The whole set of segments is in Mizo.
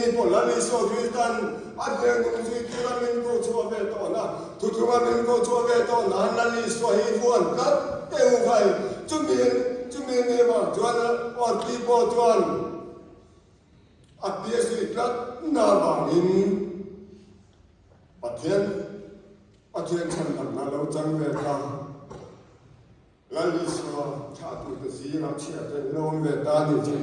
Hei pawh Lal Isua Kristan a hmel nung zui tura min ko chhuah ve tawhna, thuthlunga min ko chhuah ve tawh nan Lal Isua hi vuan tlat teh u khai. Chumi chumi ni vang chuan Orpi pawh chuan a tia zui tlat na vangin Pathian Pathian chhandamna lo chang ve ta. Lal Isua thlahtute zingah chhiat in lo awm ve ta ni chu.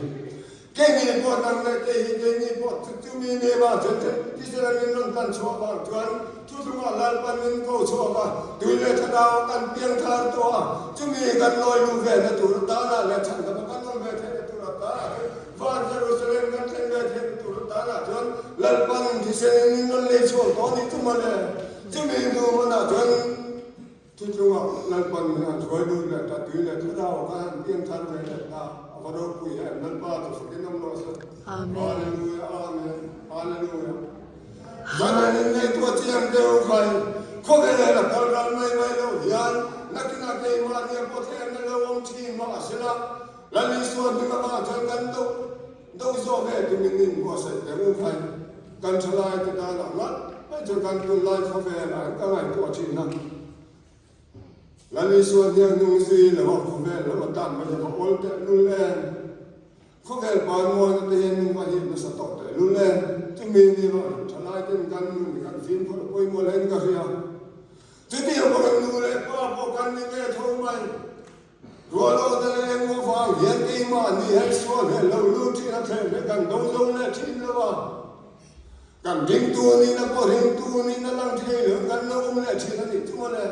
Keini pawh nang leh kei hi keini pawh chu chumi ni vang chuan thisen min rawn tan chhuah vang chuan thuthlungah Lalpan min ko chhuak a, tui leh thlarau kan piang thar tawh a, chumi kan lawi luh ve na tur atanah leh chhandama kan awm ve theihna tur atanah chuan Van Jerusalem kan thlen ve theihna tur atanah chuan Lalpan thisen in min rawn lei chhuak tawh a ni chu mawle. Chumi hnu hmanah chuan Thuthlungah Lalpan min han hruai lut leh ta, tui leh thlarau ka han piang thar ve leh ta, a va ropui em, Lalpa chu fakin awm rawh se. Amen. Hallelujah, Amen, Hallelujah. Zan han in ngaihtuah chiang deuh khai, khawvel a kal ral mai mai loh hian nakinah keimahnia pawh thlemna lo awm thin mah a sela, Lal Isua hming avang chuan kan do do zawk e tumin in buatsaih teh u khai, kan thalai te tanah ngat mai chuan kan tunlai khawvel ah ka ngaihtuah thin a. Lal Isua hniang hnung zui lo a khawvel lo atan mai hi va awl teh lul em. Khawvel pa mawina te hian min va hip nasa tawh teh lul em. Chumi ni vang thalai ten kan nun hi kan fimkhur a pawimawh hle in ka hria. Chutiang bawkin nu leh pa pawh kan ni ve tho mai. Rualawta leh engmaw vang hian keimahni hei sual he lo lut thin a thleng hi kan do zo leh thin lo a, kan ringtu nihna pawh ringtu nihna lang thei lo kan lo awm leh thin a nih chu mawle.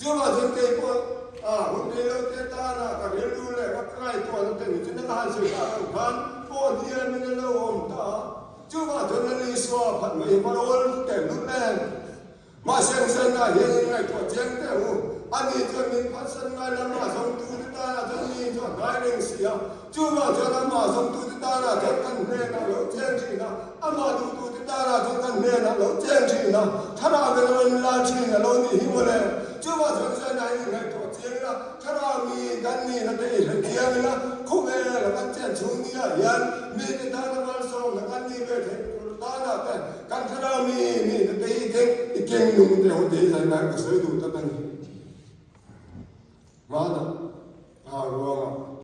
Chuvah chuan kei pawh a hun rei lo te tana ka rilru leh ka ngaihtuahna te ni chu nanga han sawi tak ang khan pawh hniamin a lo awm ta a, chuvah chuan Lal Isua phat mai hi parawl teh lut em. Mahse ang sanna hian in ngaihtuah chiang teh u, ani chuan min phatsan ngai lo, amah zawngtute tanah chuan mi chu a hnai reng si a, chuvang chuan amah zawngtute tanah chuan kan hnenah lo cheng thin a, amah duhtute tanah chuan kan hnenah lo cheng thin a, thlarau in a rawn la thin a lo nih hi mawle. Chuvang chuan sanna hi in ngaihtuah chiang ila, thlarau mi kan nihna te i hre chiang ila, khawvel a kan chen chhung niah hian mite tana malsawmna kan nih ve theih tur tanah te, Kan thlarau mi nih na te hi keng i keng nung te ho te hi zai ngai ka sawi duh tlat a ni. Hmanah ha ruang.